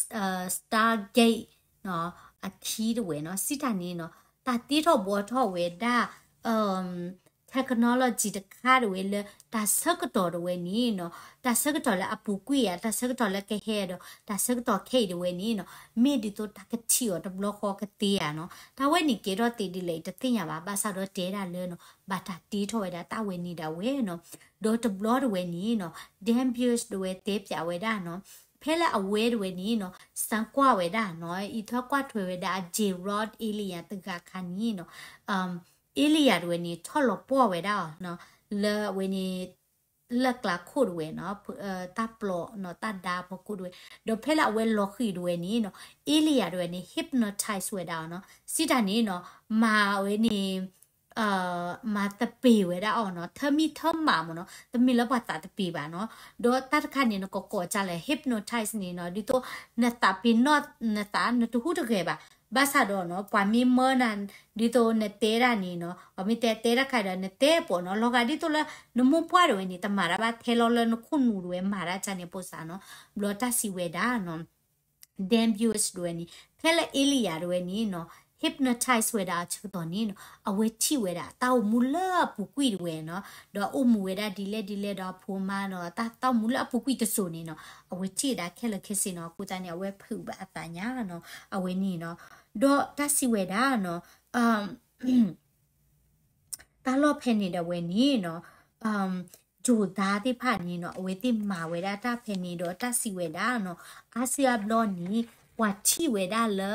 Stargate နီၤ အခံတဝဲနီၤ စံးတၢ်န့ၣ်နီၤ တၢ်တ့ထီၣ်ဘှီထီၣ်ဝဲဒၣ် technology တခါတဝဲလၢ တၢ်ဆၢကတီၢ်တဝဲန့ၣ်နီၤ တၢ်ဆၢကတီၢ်လၢအပူၤကွံာ်ဧါ တၢ်ဆၢကတီၢ်လၢကဟဲဒီး တၢ်ဆၢကတီၢ်ခဲအံၤတဝဲန့ၣ်နီၤ မ့ၢ်ဒ်သိးတၢ်ကထံၣ်အီၤတဘျီဃီကသ့ဧါနီၤ တၢ်ဝဲန့ၣ်ကဲထီၣ်သ့ဒ်လဲၣ်အံၤတသ့ၣ်ညါဘၣ် ဘၣ်ဆၣ်ဒီးတဲဒၣ်လၢနီၤ ဘၣ်တၢ်တ့ထီၣ်ဝဲဒၣ်တၢ်ဝဲန့ၣ်ဒၣ်ဝဲနီၤ, ဒီးတဘျီတဝဲန့ၣ်နီၤ Dan Buis တဝဲတဲပၠးဝဲဒၣ်နီၤ ဖဲလၢအဝဲတဝဲန့ၣ်နီၤ စမ်းကွၢ်ဝဲဒၣ်နီၤ အံးထွဲကွၢ်ထွဲဝဲဒၣ်အ J-Rod Elia တဂၤခါန့ၣ်နီၤ Elia တဝဲန့ၣ် ထီၣ်လီၤပှီၢ်ဝဲဒၣ်အီၤနီၤ လၢအဝဲန့ၣ် လၢကျးခိၣ်တဝဲနီၤ တၢ်ပျီနီၤ တၢ်ဒါဖီခိၣ်တဝဲ ဒီးဖဲလၢအဝဲလီၤဃံၤတဝဲန့ၣ်နီၤ Elia တဝဲန့ၣ် hypnotize ဝဲဒၣ်အီၤနီၤ စံးတၢ်န့ၣ်နီၤ မၤဝဲန့ၣ် မၤသပ့ၤဝဲဒၣ်အီၤနီၤ ထၢမံထၢမးမ့ၢ်နီၤ တမ့ၢ်လၢပှၤသးသပ့ၤဘၣ်နီၤ ဒီးတၢ်တခါန့ၣ် နကကိးကၢ်လၢ hypnotize န့ၣ်နီၤ ဒ်သိး နသးပ့ၤနီၣ် နသးနတဟူးတဂဲၤဘၣ် ဘၣ်ဆၣ်ဒီးနီၤ ပှၤမ့ၢ်မၢနၤ ဒ်သိးနတဲဒၣ်န့ၣ်နီၤ ပှၤမ့ၢ်တဲတဲတၢ်ခါဒီး နတဲပှဲၤနီၤ လီၤဂာ်ဒ်သိးလၢ နမိၢ်ပှၢ်တဝဲန့ၣ် တမၤတၢ်ဘၣ်ထဲလီၤလၢနခိၣ်နူာ်တဝဲမၤတၢ်ကၢ်န့ၣ်ဖိစၢ်နီၤ ဘျီတၢ်စံးဝဲဒၣ်နီၤ Dan Buis တဝဲန့ၣ် ဖဲလၢ Elia တဝဲန့ၣ်နီၤ hypnotize ဝဲဒၣ်အဆၢကတီၢ်န့ၣ်နီၤ အဝဲထံၣ်ဝဲဒၣ်တၢ်အိၣ်မူလၢအပူၤကွံာ်တဝဲနီၤ ဒီးအိၣ်မူဝဲဒၣ်ဒ်လဲၣ်ဒ်လဲၣ်ဒီးအဖိအမါဒီးတၢ်အိၣ်မူလၢအပူၤကွံာ်တစိၤန့ၣ်နီၤ အဝဲထံၣ်ဝဲဒၣ်ခဲလၢာ်ခဲဆ့နီၤ အဃိသတးန့ၣ် အဝဲဖုးဘၣ်အသးညါနီၤ အဝဲန့ၣ်နီၤ ဒီးတၢ်စံးဝဲဒၣ်နီၤ တၢ်လီၢ်ဖဲန့ၣ်ဒၣ်ဝဲန့ၣ်နီၤ ယိၤသါသ့ၣ်တဖၣ်န့ၣ်နီၤ အဝဲသ့ၣ်မၤဝဲဒၣ်တၢ်ဖဲန့ၣ်ဒီးတၢ်စံးဝဲဒၣ်နီၤ အါစုအါဘျီန့ၣ် ပှၤထံၣ်ဝဲဒၣ်လၢ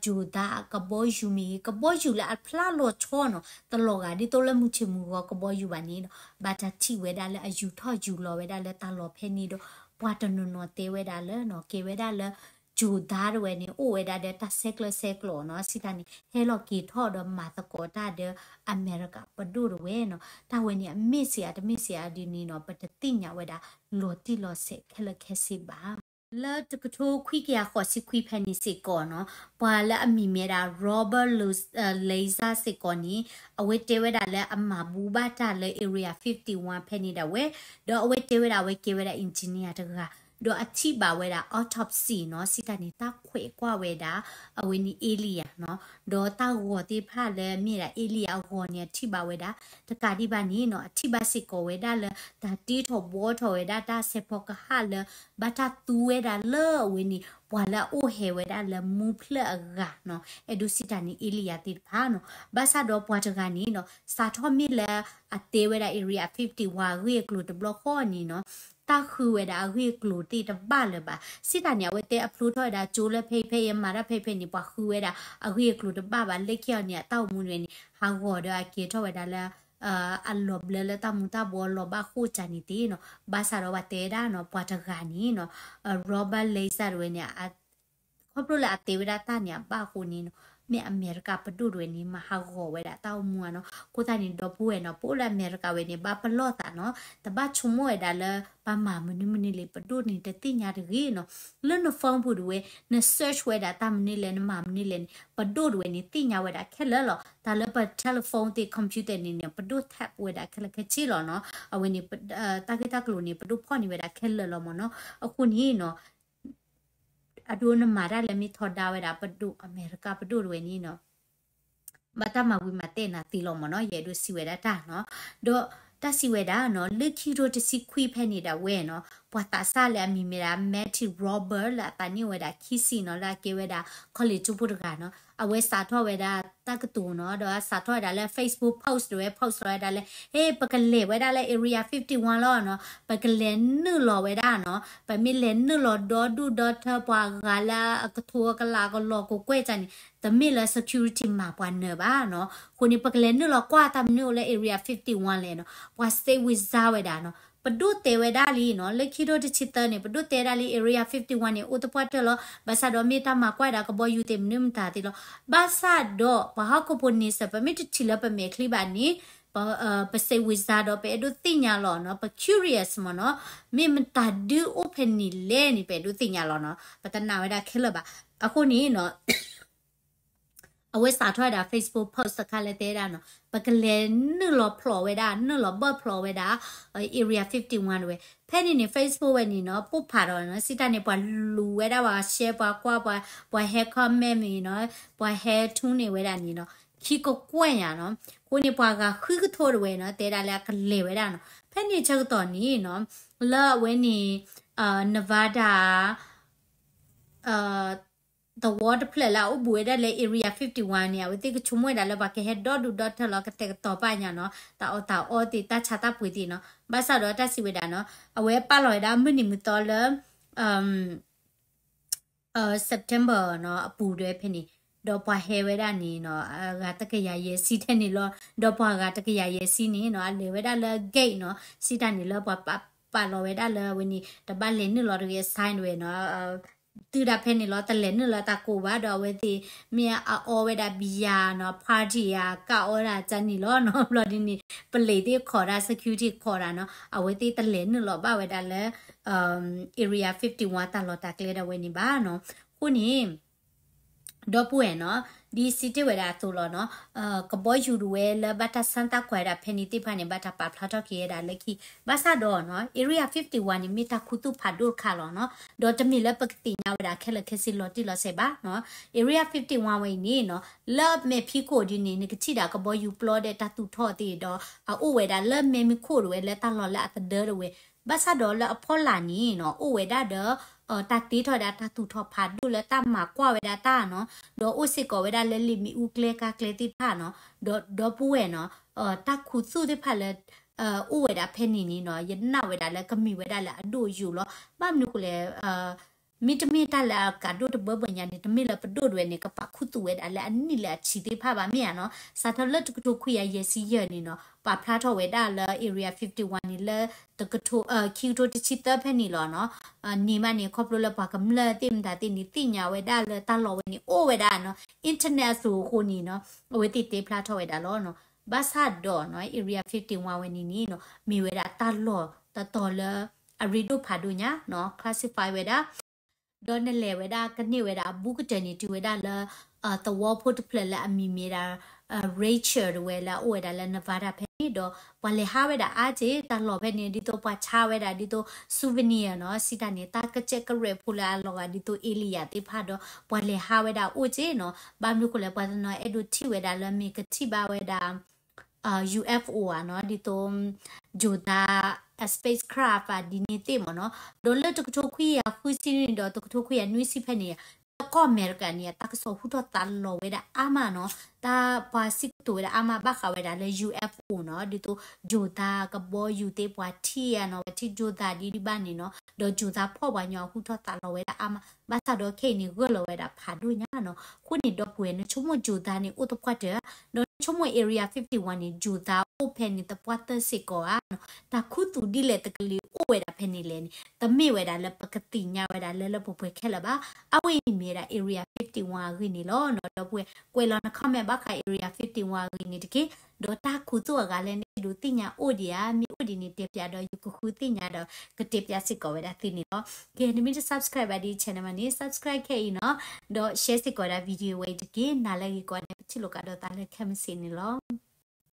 ယိၤသါအကဘီယူၤမ့ၢ်ဂ့ၤ ကဘီယူၤလၢအဖျါလီၤဆီနီၤ တလီၤဂာ်ဒ်သိးလၢမုၢ်ဆ့ၣ်မုၢ်ဂီၤကဘီယူၤဘၣ်န့ၣ်နီၤ ဘၣ်တၢ်ထံၣ်ဝဲဒၣ်လၢအယူၤထီၣ်ယူၤလီၤဝဲဒၣ်လၢတၢ်လီၢ်ဖဲန့ၣ်ဒီး ပှၤတနီၤနီၤတဲဝဲဒၣ်လၢနီၤ ကဲဝဲဒၣ်လၢ ယိၤသါတဝဲန့ၣ် အိၣ်ဝဲဒၣ်ဒီးတၢ်ဆဲးကျၢဆဲးကျိးနီၤ စံးတၢ်န့ၣ် ဟဲလီၤက့ၤထီၣ်ဒီးမၤသကိးတၢ်ဒီးအမဲရကၤပဒိၣ်တဝဲနီၤ တၢ်ဝဲန့ၣ်အမ့ၢ်စ့ၢ်ဧါတမ့ၢ်စ့ၢ်ဧါဒ်န့ၣ်နီၤ ပတသ့ၣ်ညါဝဲဒၣ်လီၤတံၢ်လီၤဆဲးခဲလၢာ်ခဲဆ့ဘၣ်. လၢတကထိခွံကယၤဃိးဆံခွံဖဲန့ၣ်စ့ၢ်ကီးနီၤ ပှၤလၢအမံၤမ့ၢ်ဒၣ် Robert Lo- Lazar စ့ၢ်ကီးန့ၣ် အဝဲတဲဝဲဒၣ်လၢအမၤဘူဘၣ်တၢ်လၢ Area fifty-one ဖဲန့ၣ်ဒၣ်ဝဲ ဒီးအဝဲတဲဝဲဒၣ်အဝဲကဲဝဲဒၣ် engineer တဂၤ ဒီးအထံၣ်ဘၣ်ဝဲဒၣ် autopsy နီၤ စံးတၢ်န့ၣ် တၢ်ခွဲးကွၢ်ဝဲဒၣ် အဝဲန့ၣ် alien နီၤ ဒီးတၢ်ဂီၤသ့ၣ်တဖၣ်လၢမ့ၢ်ဒၣ် alien အဂီၤန့ၣ် အထံၣ်ဘၣ်ဝဲဒၣ် တကးဒံးဘၣ်န့ၣ်နီၤ အထံၣ်ဘၣ်စ့ၢ်ကီးဝဲဒၣ်လၢ တၢ်တ့ထီၣ်ဘှီထီၣ်ဝဲဒၣ်တၢ်စဲးဖီကဟၣ်လၢ ဘၣ်တၢ်သူဝဲဒၣ်လၢအဝဲန့ၣ် ပှၤလၢအအိၣ်ဟဲဝဲဒၣ်လၢမူဖျၢၣ်အဂၤနီၤ အဲၣ်ဒိးစံးတၢ်န့ၣ် alien သ့ၣ်တဖၣ်နီၤ ဘၣ်ဆၣ်ဒီးပှၤတဂၤန့ၣ်နီၤ စးထီၣ်မ့ၢ်လၢအတဲဝဲဒၣ် Area fifty-one အဂ့ၢ်အကျိၤတဘျီဃီန့ၣ်နီၤ တၢ်ဃုဝဲဒၣ်အဂ့ၢ်အကျိၤသ့ၣ်တဘၣ်လၢၤဘၣ်. စံးတၢ်န့ၣ် အဝဲတဲအဖျိထီၣ်ဝဲဒၣ်ကၠိလၢဖဲအံၤဖဲအံၤ မၤတၢ်ဖဲအံၤဖဲန့ၣ် ပှၤဃုဝဲဒၣ်အဂ့ၢ်အကျိၤတဘၣ်ဘၣ်. လၢခံအီၤန့ၣ် အတၢ်အိၣ်မူန့ၣ် ဟးဂီၤဒီးအကဲထီၣ်ဝဲဒၣ်လၢ အလီၤဘျၢလၢတၢ်မူၤတၢ်ဘှီးလီၤဘၣ်ဃိၣ်ကန့ၣ်သ့နီၤ. ဘၣ်ဆၣ်ဒီးပှၤတဲဝဲဒၣ်နီၤ ပှၤတဂၤန့ၣ်နီၤ Robert Lazar တဝဲန့ၣ် ခီဖျိလၢအတဲဝဲဒၣ်တၢ်န့ၣ်အဘၣ်အဃိန့ၣ်နီၤ မ့ၢ်အမဲရကၤပဒိၣ်တဝဲန့ၣ် မၤဟးဂီၤဝဲဒၣ်တၢ်အိၣ်မူဧါနီၤ. အဃိသတးန့ၣ် ဒီပုၢ်ဝဲၢ်နီၤ ပအိၣ်လၢအမဲရကၤဝဲန့ၣ် ဘၣ်ပလီၢ်သးနီၤ တဘၣ်ဆိကမိၣ်ဝဲဒၣ်လၢ ပမၤမနုၤမနုၤလံ ပဒိၣ်န့ၣ်တသ့ၣ်ညါတဂ့ၤနီၤ. လၢန phone ပူၤတဝဲ န search ဝဲဒၣ်တၢ်မနုၤလဲၣ် နမၤမနုၤလဲၣ်န့ၣ် ပဒိၣ်တဝဲန့ၣ် သ့ၣ်ညါဝဲဒၣ်ခဲလၢာ်လီၤ. တၢ်လၢပ telephone သ့ၣ် computer န့ၣ်န့ၣ် ပဒိၣ် tap ဝဲဒၣ်ခဲလၢာ်ခဲဆ့လီၤနီၤ. အဝဲန့ၣ် တၢ်ဂ့ၢ်တၢ်ကျိၤန့ၣ် ပဒိၣ်ဖီၣ်န့ၢ်ဝဲဒၣ်ခဲလၢာ်လီၤမ့ၢ်နီၤ. အဃိန့ၣ်နီၤ အဒိနမၤတၢ်လၢမ့ၢ်ထီဒါဝဲဒၣ် ပဒိၣ်အမဲရကၤပဒိၣ်တဝဲန့ၣ်နီၤ ဘၣ်တၢ်မၤဝံၤမၤတဲာ်နၤသ့လီၤမ့ၢ်နီၤ. ယအဲၣ်ဒိးစံးဝဲဒၣ်တၢ်နီၤ. ဒီးတၢ်စံးဝဲဒၣ်နီၤ လၢခံကထိတဆံခွံဖဲန့ၣ်ဒၣ်ဝဲနီၤ ပှၤသးစၢ်လၢအမံၤမ့ၢ်ဒၣ် Matthew Roberts လၢအသးနံၣ်အိၣ်ဝဲဒၣ်ခံဆံနီၤ လၢအကဲဝဲဒၣ် college ကၠိဖိတဂၤနီၤ အဝဲစးထီၣ်ဝဲဒၣ်တၢ်ကတိၤနီၤ ဒီးအစးထီၣ်ဝဲဒၣ်လၢ Facebook post တဝဲ post လီၤဝဲဒၣ်လၢ ဟ့ ပကလဲၤဝဲဒၣ်လၢ Area fifty-one လီၤနီၤ ပကလဲၤနုာ်လီၤဝဲဒၣ်နီၤ ပမ့ၢ်လဲၤနုာ်လီၤဒီဒူၣ်ဒီထၢပှၤဂၤလၢအကထိအကလးကလီၤကကွဲၢ်ကန့ၣ် တမ့ၢ်လၢ security မၤပှၤနၢၤဘၣ်နီၤ. အဃိန့ၣ် ပကလဲၤနုာ်လီၤကွၢ်တၢ်မနုၤအိၣ်လၢ Area fifty-one လဲၣ်နီၤ ပှၤစ့ဝံစါဝဲဒၣ်နီၤ ပဒိၣ်တဲဝဲဒၣ်လံနီၤ လၢခံကထိတဆံသၢန့ၣ် ပဒိၣ်တဲဒၣ်လံ Area fifty-one န့ၣ် အိၣ်သပှၢ်တၢၢ်လီၤ ဘၣ်ဆၣ်ဒီးမ့ၢ်တၢ်မၤကွၢ်ဒၣ်ကဘီယူၤသ့ၣ်မနုၤမတၤသ့လီၤ. ဘၣ်ဆၣ်ဒီးပှၤဟီၣ်ခိၣ်ဖိန့ဆၢၣ် ပမ့ၢ်တထံၣ်လၢပမဲာ်ချံဘၣ်န့ၣ် ပစ့ဝံစါဒီးပအဲၣ်ဒိးသ့ၣ်ညါလီၤနီၤ ပ curious မ့ၢ်နီၤ မ့ၢ်မတၤဒုအိၣ်ဖဲန့ၣ်လဲၣ်န့ၣ် ပအဲၣ်ဒိးသ့ၣ်ညါလီၤနီၤ ပတနာ်ဝဲဒၣ်ခဲလၢာ်ဘၣ်. အဃိန့ၣ်နီၤ အဝဲစးထီၣ်ဝဲဒၣ် Facebook post တခါလၢတဲဒၣ်နီၤ ပကလဲၤနုာ်လီၤဖျိးဝဲဒၣ် နုာ်လီၤဘၢၣ်ဖျိးဝဲဒၣ် Area fifty-one တဝဲ ဖဲန့ၣ်န့ၣ် Facebook ဝဲန့ၣ်နီၤ ပိၢ်ဖးဒီးနီၤ စံးတၢ်န့ၣ် ပှၤလူၤဝဲဒၣ် ပှၤ share ပှၤကွၢ် ပှၤ ပှၤဟဲ comment မ့ၢ်နီၤ ပှၤဟဲထူန့ၢ်ဝဲဒၣ်န့ၣ်နီၤ ခံကကွဲၢ်ညါနီၤ. အဃိန့ၣ် ပှၤဂၤဃုကထိတဝဲနီၤ တဲဒၣ်လၢအကလဲၤဝဲဒၣ်နီၤ. ဖဲန့ၣ်ဆၢကတီၢ်န့ၣ်နီၤ လၢအဝဲန့ၣ် Nevada သဝီတဖျၢၣ်လၢအအိၣ်ဘူးဝဲဒၣ်လၢ Area fifty-one န့ၣ် အဝဲသ့ၣ်ကဆိကမိၣ်ဝဲဒၣ်လၢပှၤကဟဲဒီဒူၣ်ဒီထၢလီၤ ကတဲာ်ကတီၤပာ်ညါနီၤ တၢ်အီၣ်တၢ်အီသ့ၣ် တၢ်ဆါတၢ်ပှ့ၤသ့ၣ်နီၤ. ဘၣ်ဆၣ်ဒီးတၢ်စံးဝဲဒၣ်နီၤ အဝဲပာ်လီၤဝဲဒၣ်မုၢ်နံၤမုၢ်သီလၢ September နီၤ အပူၤဒၣ်ဝဲဖဲန့ၣ် ဒီးပှၤဟဲဝဲဒၣ်န့ၣ်နီၤ အဂၤတကယၤယဲၢ်ဆံထဲန့ၣ်လီၤ. ဒီးပှၤဂၤတကယၤယဲၢ်ဆံန့ၣ်နီၤ အလဲၤဝဲဒၣ်လၢ gate နီၤ စံးတၢ်န့ၣ်လၢပှၤပာ်လီၤဝဲဒၣ်လၢအဝဲန့ၣ် တဘၣ်လဲၤနုာ်လီၤတဂ့ၤ အ sign တဝဲနီၤ တုၤဒၣ်ဖဲန့ၣ်လီၤ တလဲၤနုာ်လီၤတၢ်ကိးဘၣ် ဒီးအဝဲသ့ၣ်မ့ၢ်အအီဝဲဒၣ် beer နီၤ party ဧါ ကၣ်အီဒၣ်ကန့ၣ်လီၤနီၤ. ဘျီဒ်န့ၣ် ပလံးသ့ၣ်ခိးတၢ် security ခိးတၢ်နီၤ အဝဲသ့ၣ်တလဲၤနုာ်လီၤဘၣ်ဝဲဒၣ်လၢ Area fifty-one တၢ်လီၢ်တၢ်ကျဲဒၣ်ဝဲန့ၣ်ဘၣ်နီၤ. အဃိန့ၣ် ဒီပုၢ်ဝဲၢ်နီၤ ဒ်စံးတ့ၢ်ဝဲဒၣ်အသိးလီၤနီၤ ကဘီယူၤတဝဲလၢဘၣ်တၢ်ဆါတၢ်ကွၢ်ဒၣ်ဖဲန့ၣ်သ့ၣ်တဖၣ်န့ၣ် ဘၣ်တၢ်ပာ်ဖျါထီၣ်က့ၤဝဲဒၣ်လၢခံ ဘၣ်ဆၣ်ဒီးနီၤ Area fifty-one န့ၣ် မ့ၢ်တၢ်ခူသူၣ်ဖးဒိၣ်တခါလီၤနီၤ ဒီးတမ့ၢ်လၢပကသ့ၣ်ညါဝဲဒၣ်ခဲလၢာ်ခဲဆ့လီၤတံၢ်လီၤဆဲးဘၣ်နီၤ. Area fifty-one ဝဲအံၤန့ၣ်နီၤ လၢမဲာ်ဖံးခိၣ်ဒ်န့ၣ် နကထံၣ်ဒၣ်ကဘီယူၤပျီဒီးတၢ်သူၣ်ထီၣ်သ့ၣ်ဒီး အအိၣ်ဝဲဒၣ်လၢမဲာ်မံခိၣ်တဝဲလၢတၢ်လီၢ်လၢအသဒၢတဝဲ ဘၣ်ဆၣ်ဒီးလၢအဖီလာ်န့ၣ်နီၤ အိၣ်ဝဲဒၣ်ဒီး တၢ်တ့ထီၣ်ဝဲဒၣ်တၢ်သူၣ်ထီၣ်ဖးဒိၣ်လၢတၢ်မၤကွၢ်ဝဲဒၣ်တၢ်နီၤ ဒီးအိၣ်စ့ၢ်ကီးဝဲဒၣ်လၢလံာ်မ့ၣ်အူကျဲကါကျဲသ့ၣ်တဖၣ်နီၤ ဒီးဒီပုၢ်ဝဲၢ်နီၤ တၢ်ခူသူၣ်သ့ၣ်တဖၣ်လၢ အိၣ်ဝဲဒၣ်ဖဲန့ၣ်န့ၣ်နီၤ ယနာ်ဝဲဒၣ်လၢကမ့ၢ်ဝဲဒၣ်လၢအဒိၣ်အယိာ်လီၤ. ဘၣ်မနုၤဃိလဲၣ် မ့တမ့ၢ်တၢ်လၢအကးဒိၣ်တဘၢဘၢညါန့ၣ် တမ့ၢ်လၢပဒိၣ်တဝဲန့ၣ် ကပာ်ခူသူၣ်ဝဲဒၣ်လၢအနံၣ်လၢအဆံးသ့ၣ်တဖၣ်ဘၣ်မ့ၢ်ဧါနီၤ. စးထီၣ်လၢတကထိခွံကယၤယဲၢ်ဆံယဲၢ်န့ၣ်နီၤ ပာ်ဖျါထီၣ်ဝဲဒၣ်လၢ Area fifty-one န့ၣ်လၢ တကထိ ခံကထိတဆံသၢဖဲန့ၣ်လီၤနီၤ. န့ၣ်မးန့ၣ် ခီဖျိလၢပှၤကမျၢၢ်သ့ၣ်မတၤသ့ၣ်န့ၣ် သ့ၣ်ညါဝဲဒၣ်လၢတၢ်လီၢ်ဝဲန့ၣ် အိၣ်ဝဲဒၣ်နီၤ internet အသိးအဃိန့ၣ်နီၤ အဝဲသ့ၣ်တဲဖျါထီၣ်ဝဲဒၣ်လီၤနီၤ. ဘၣ်ဆၣ်ဒီးနီၤ Area fifty-one ဝဲန့ၣ်န့ၣ်နီၤ မ့ၢ်ဝဲဒၣ်တၢ်လီၢ်တတီၤလၢ အရ့ဒိၣ်ဖးဒိၣ်ညါနီၤ classify ဝဲဒၣ် ဒီးနလဲၤဝဲဒၣ်ကန့ၢ်ဝဲဒၣ်အဘူးကတၢၢ်န့ၣ် တုၤဝဲဒၣ်လၢ သဝီဖိတဖျၢၣ်လၢအမံၤမ့ၢ်ဒၣ် Rachel တဝဲလၢအအိၣ်ဝဲဒၣ်လၢ Nevada ဖဲန့ၣ်ဒီး ပှၤလဲၤဟးဝဲဒၣ်အါက့ၢ် တၢ်လီၢ်ဖဲန့ၣ် ဒ်သိးပှၤဆါဝဲဒၣ် ဒ်သိး souvenir နီၤ စံးတၢ်န့ၣ် တၢ်ကစဲးကရဲၣ်ဖိလၢအလီၤဂာ် ဒ်သိး alien သ့ၣ်တဖၣ်ဒီး ပှၤလဲၤဟးဝဲဒၣ်အိၣ်က့ၢ်နီၤ. ဘၣ်မနုၤဃိလဲၣ် ပှၤတနီၤအဲၣ်ဒိးထံၣ်ဝဲဒၣ်လၢမ့ၢ်ကထံၣ်ဘၣ်ဝဲဒၣ် UFO ဧါနီၤ ဒ်သိး Jodha spacecraft ဧါ ဒ်န့ၣ်သ့ၣ်မ့ၢ်နီၤ. ဒီးလၢတကထိခွံကယၤဃုဆံန့ၣ်ဒီး တကထိခွံကယၤနွံဆံဖဲန့ၣ် လၢကီၢ်အမဲရကၤန့ၣ် တၢ်ကစီၣ်ဟူထီၣ်သးလီၤဝဲဒၣ်အါမးနီၤ. တၢ်ပှၤစံးကတိၤဝဲဒၣ်အါမးဘၣ်ဃးဝဲဒၣ်လၢ UFO နီၤ ဒ်သိး Jodha ကဘီယူၤသ့ၣ်ပှၤထံၣ်ဧါနီၤ ပှၤထံၣ် Jodha ဒ်ဒ်ဘၣ်န့ၣ်နီၤ ဒီး Jodha ဖီၣ်ပှၤညီဟူထီၣ်သးလီၤဝဲဒၣ်အါမး ဘၣ်ဆၣ်ဒီးခဲအံၤန့ၣ် ဂၢၢ်လီၤဝဲဒၣ်ဖးဒိၣ်ညါနီၤ. အဃိန့ၣ် ဒီပုၢ်ဝဲၢ် နဆိကမိၣ် Jodha န့ၣ် အိၣ်သပှၢ်တၢၢ် ဒီးနဆိကမိၣ် Area fifty-one န့ၣ် Jodha တၢ်ခူသူၣ်အိၣ်ဖဲန့ၣ် သပှၢ်တၢၢ်စ့ၢ်ကီးဧါနီၤ. တၢ်ခူသူၣ်ဒ်လဲၣ်တကလုာ်အိၣ်ဝဲဒၣ်ဖဲန့ၣ်လဲၣ်န့ၣ် တမ့ၢ်ဝဲဒၣ်လၢပကသ့ၣ်ညါဝဲဒၣ်လၢလၢပှဲၤပှဲၤခဲလၢာ်ဘၣ်. အဝဲအံၤန့ၣ်မ့ၢ်ဝဲဒၣ် Area fifty-one အဂ့ၢ်န့ၣ်လီၤနီၤ. ဒီပုၢ်ဝဲၢ် ကွဲးလီၤန comment ဘၣ်ဃး Area fifty-one အဂ့ၢ်န့ၣ်တက့ၢ်. ဒီးတၢ်ခူသူၣ်အဂၤလၢနအဲၣ်ဒိးသ့ၣ်ညါအိၣ်ဒံးဧါ, မ့ၢ်အိၣ်ဒံးန့ၣ် တဲပၠးဒီးယကဃုသ့ၣ်ညါဒီး ကတဲပၠးစ့ၢ်ကီးဝဲဒၣ်သုန့ၣ်လီၤ. ကဲ နမ့ၢ်တ subscribe ဘၣ်ဒံး channel မးန့ၣ် subscribe ခဲအံၤနီၤ. ဒီး share စ့ၢ်ကီးဒၣ် video ဝဲအံၤတက့ၢ်. နၤလၢအဂ့ၤကိးဂၤဒဲး ပထံၣ်လိာ်ကဒီးသးလၢခဲမုၢ်ဆ့ၣ်န့ၣ်လီၤ.